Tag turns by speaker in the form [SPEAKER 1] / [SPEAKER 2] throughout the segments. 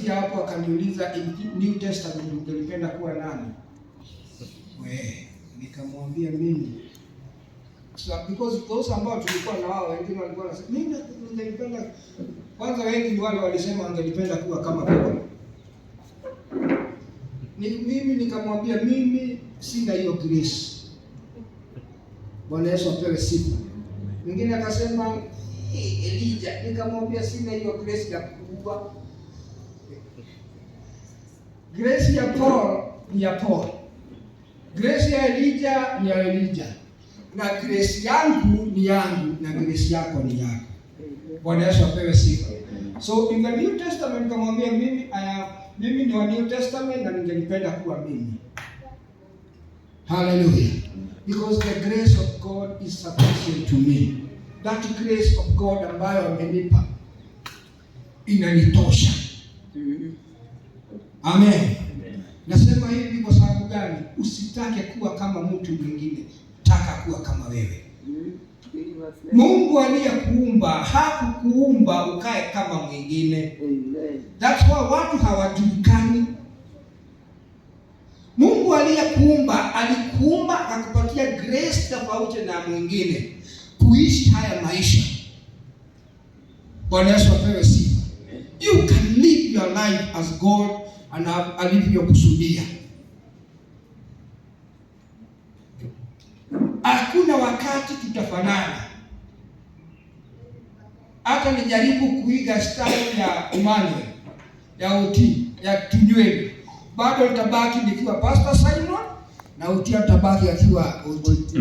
[SPEAKER 1] Akamalizia hapo akaniuliza, in New Testament ungelipenda kuwa nani? We, nikamwambia mimi, so, because those ambao tulikuwa na wao wengine walikuwa wanasema mimi ningelipenda kwanza, wengi ni wale walisema wangelipenda kuwa kama Paul. Ni mimi nikamwambia mimi sina hiyo grace. Bwana Yesu apewe sifa. Mwingine akasema, "Eh, Elijah." Nikamwambia sina hiyo grace ya kuua. Grace ya Paul ni ya Paul. Grace ya Elijah ni ya Elijah. Na grace yangu ni yangu na grace yako ni yako. Bwana Yesu apewe sifa. So in the New Testament nikamwambia mimi mimi ni wa New Testament na ningelipenda kuwa mimi. Hallelujah. Because the grace of God is sufficient to me. That grace of God ambayo amenipa inanitosha. Amen. Nasema hivi kwa sababu gani? Usitake kuwa kama mtu mwingine, taka kuwa kama wewe. Mungu aliyekuumba hakukuumba ukae kama mwingine. That's why watu hawajulikani. Mungu aliyekuumba alikuumba akakupatia grace tofauti na mwingine kuishi haya maisha. Bwana Yesu apewe sifa. You can live your life as God alivyokusudia. Hakuna wakati tutafanana. Hata nijaribu kuiga style ya Emmanuel, ya OT, ya Tunyweli, bado nitabaki nikiwa Pastor Simon na OT atabaki akiwa OT.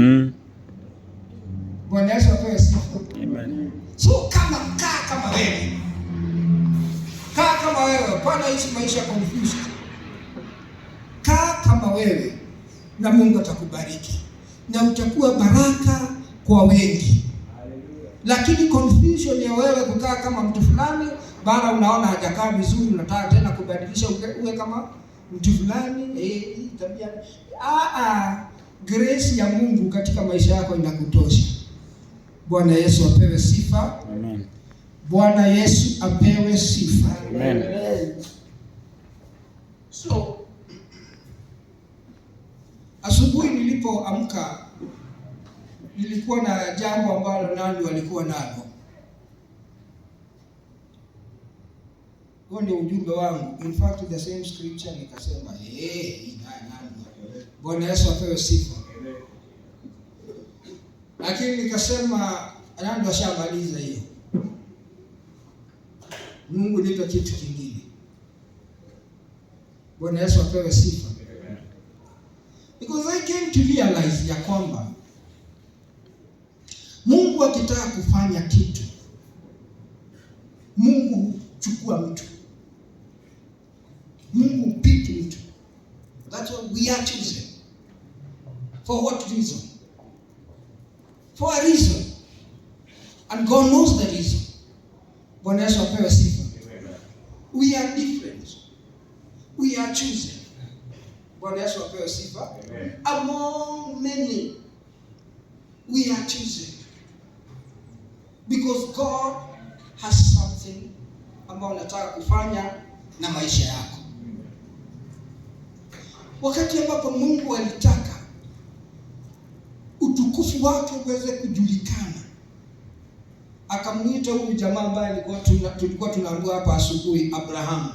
[SPEAKER 1] Bwana Yesu apewe sifa.
[SPEAKER 2] Amen.
[SPEAKER 1] So kama kaa kama wewe, kaa kama wewe, pana ishi maisha confused. Kaa kama wewe na Mungu atakubariki na utakuwa baraka kwa wengi. Lakini confusion ya wewe kukaa kama mtu fulani, bara unaona hajakaa vizuri, unataka tena kubadilisha uwe kama mtu fulani, hii tabia. Grace ya Mungu katika maisha yako inakutosha. Bwana Yesu apewe sifa.
[SPEAKER 2] Amen.
[SPEAKER 1] Bwana Yesu apewe sifa.
[SPEAKER 2] Amen.
[SPEAKER 1] So asubuhi nilipoamka nilikuwa na jambo ambalo nani walikuwa nalo. Huo ndio ujumbe wangu. In fact the same scripture nikasema, hii nani. Bwana Yesu apewe sifa. Lakini nikasema nani washamaliza hiyo. Mungu nipe kitu kingine. Bwana Yesu apewe sifa. Because I came to realize ya kwamba Mungu akitaka kufanya kitu, Mungu huchukua mtu. Mungu hupiki mtu. That's why we are chosen. For what reason? For a reason. And God knows the reason. Bwana Yesu apewe sifa. We are different. We are chosen. Bwana Yesu apewe sifa. Among many, we are chosen. Because God has something ambao anataka kufanya na maisha yako. Wakati ambapo Mungu alitaka utukufu wake uweze kujulikana, akamuita huyu jamaa ambaye tulikuwa tunaambiwa hapa asubuhi, Abrahamu.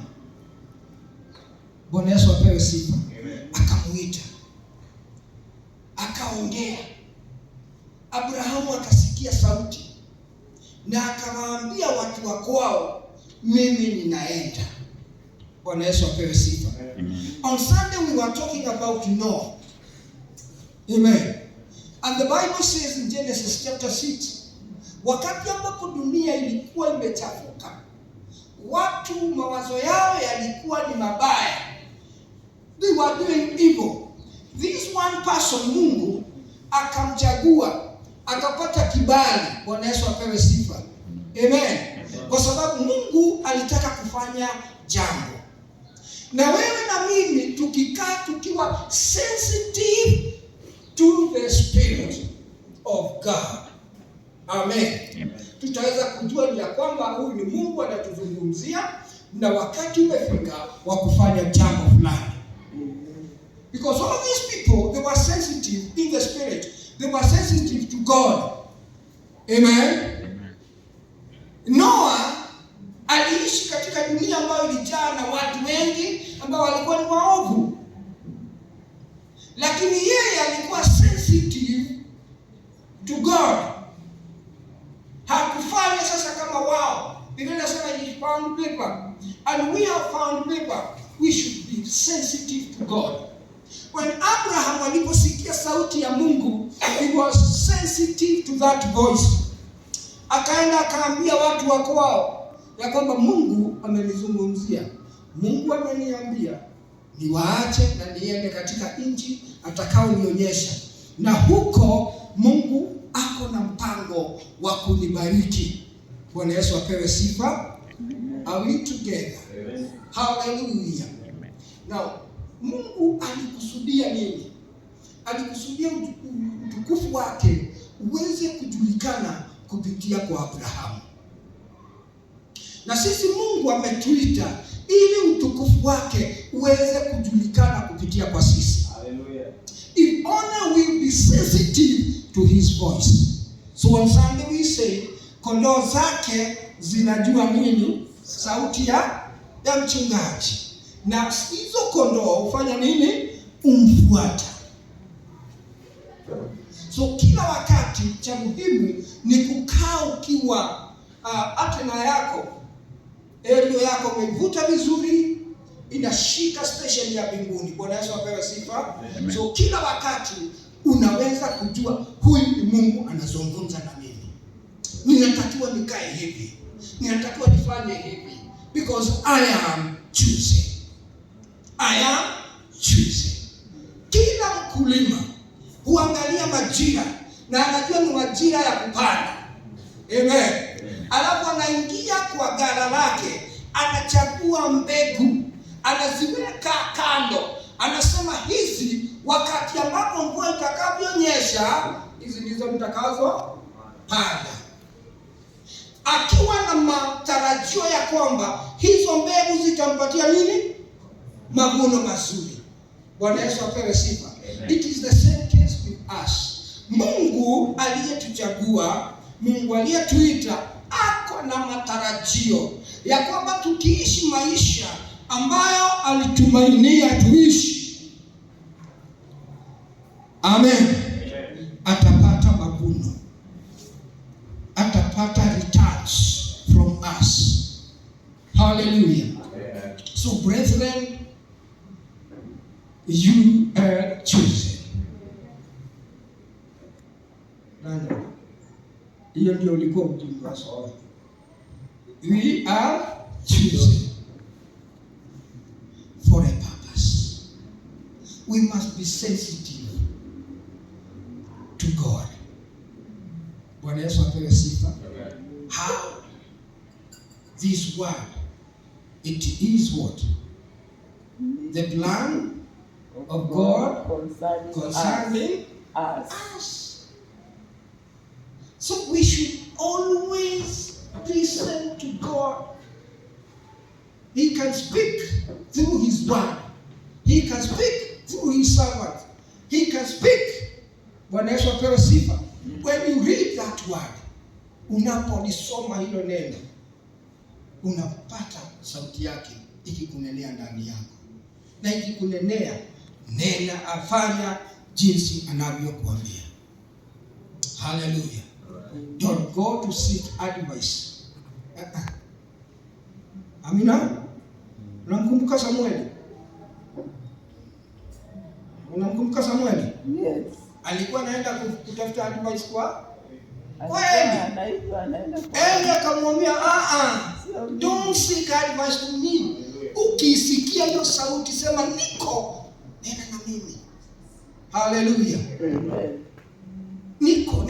[SPEAKER 1] Bwana Yesu apewe sifa. Akamuita, akaongea. Abrahamu akasikia sauti na akawaambia watu wa kwao, mimi ninaenda. Bwana Yesu apewe sifa.
[SPEAKER 2] Amen.
[SPEAKER 1] On Sunday we were talking about Noah. Amen. And the Bible says in Genesis chapter 6, wakati ambapo dunia ilikuwa imechafuka, watu mawazo yao yalikuwa ni mabaya. They were doing evil. This one person Mungu akamchagua, akapata kibali. Bwana Yesu apewe sifa. Amen. Kwa sababu Mungu alitaka kufanya jambo. Na wewe na mimi tukikaa tukiwa sensitive to the Spirit of God. Amen.
[SPEAKER 2] Amen.
[SPEAKER 1] Tutaweza kujua ni ya kwamba huyu ni Mungu anatuzungumzia. na wakati umefika wa kufanya jambo fulani. Because all these people, they were sensitive in the spirit. They were sensitive to God. Amen. Noah aliishi katika dunia ambayo ilijaa na watu wengi ambao walikuwa ni waovu, lakini yeye alikuwa sensitive to God. Hakufanya sasa kama wao. Biblia inasema he found favor, and we have found favor. We should be sensitive to God. When Abraham aliposikia sauti ya Mungu, he was sensitive to that voice. Akaenda akaambia watu wa kwao ya kwamba Mungu amenizungumzia, Mungu ameniambia niwaache na niende katika nchi atakaonionyesha, na huko Mungu ako na mpango wa kunibariki. Bwana Yesu apewe sifa. Are we together? Hallelujah. Now, Mungu alikusudia nini? Alikusudia utukufu wake uweze kujulikana kupitia kwa Abrahamu. Na sisi Mungu ametuita ili utukufu wake uweze kujulikana kupitia kwa sisi.
[SPEAKER 2] Hallelujah.
[SPEAKER 1] If only we be sensitive to his voice. So on Sunday we say kondoo zake zinajua nini? Sauti ya mchungaji. Na hizo kondoo hufanya nini? Umfuata. So kila wakati cha muhimu ni kukaa ukiwa antenna yako, redio yako umeivuta vizuri, inashika station ya mbinguni. Bwana Yesu apewe sifa.
[SPEAKER 3] Amen.
[SPEAKER 1] So kila wakati unaweza kujua huyu ni Mungu anazungumza na mimi, ninatakiwa nikae hivi, ninatakiwa nifanye hivi, because I am choosing. I am choosing. Kila mkulima huangalia majira na anajua ni majira ya kupanda. Amen. Alafu anaingia kwa ghala lake, anachagua mbegu, anaziweka kando, anasema hizi, wakati ambapo mvua itakavyonyesha, hizi ndizo mtakazo panda, akiwa na matarajio ya kwamba hizo mbegu zitampatia nini? Mavuno mazuri. Bwana Yesu apewe sifa.
[SPEAKER 3] Amen.
[SPEAKER 1] It is the same case with us. Mungu aliyetuchagua, Mungu aliyetuita ako na matarajio ya kwamba tukiishi maisha ambayo alitumainia tuishi, amen, atapata mavuno, atapata returns from us. Hallelujah. So brethren, you are chosen. Nani? Hiyo ndio ulikuwa ujumbe wa somo. We are chosen for a purpose. We must be sensitive to God. Bwana Yesu apewe sifa. How this word, it is what? The plan of God
[SPEAKER 4] concerning
[SPEAKER 1] concerning
[SPEAKER 4] us.
[SPEAKER 1] Us. So we should always listen to God. He can speak through His word. He can speak through His servant. He can speak. Bwana Yesu apewe sifa. When you read that word, unapolisoma hilo neno, unapata sauti yake ikikunenea ndani yako, na ikikunenea, nena, afanya jinsi anavyokuambia. Hallelujah. Don't go to seek advice. Uh-uh. Amina. Unamkumbuka Samueli? Unamkumbuka Samueli?
[SPEAKER 4] Yes.
[SPEAKER 1] Alikuwa anaenda kutafuta advice kwa
[SPEAKER 4] Alikuwa
[SPEAKER 1] Kweli.
[SPEAKER 4] anaitwa anaenda kwa
[SPEAKER 1] Eli akamwambia, ah ah,
[SPEAKER 4] Sio mimi.
[SPEAKER 1] don't seek advice from me. Ukisikia hiyo sauti sema niko, nena na mimi. Hallelujah.
[SPEAKER 4] Amen.
[SPEAKER 1] Niko.